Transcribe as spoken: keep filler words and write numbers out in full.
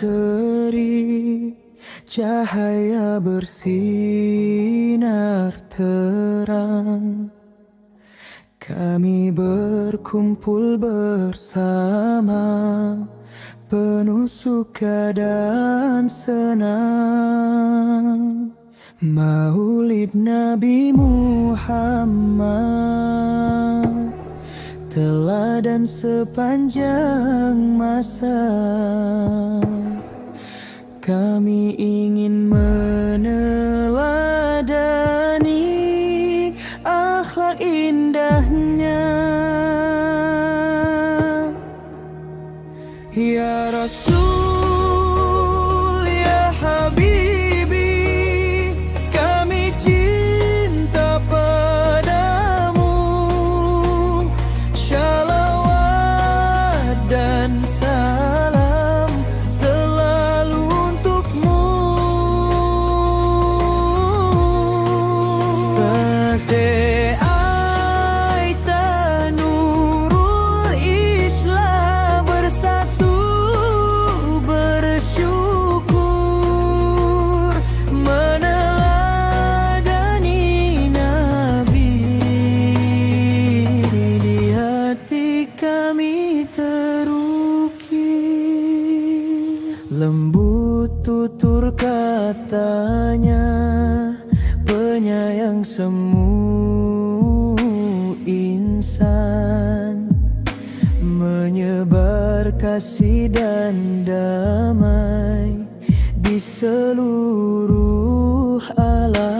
Seri cahaya bersinar terang. Kami berkumpul bersama, penuh suka dan senang. Maulid Nabi Muhammad, teladan sepanjang masa. Kami ingin meneladani akhlak indahnya. Ya Rasul, ya Habibi, kami cinta padamu. Shalawat dan salam selalu untukmu. Seudeuk ai ta Nurul Islam bersatu bersyukur meneladani Nabi. Di hati kami terukir, lembut tutur katanya, penyayang semu insan, menyebar kasih dan damai di seluruh alam.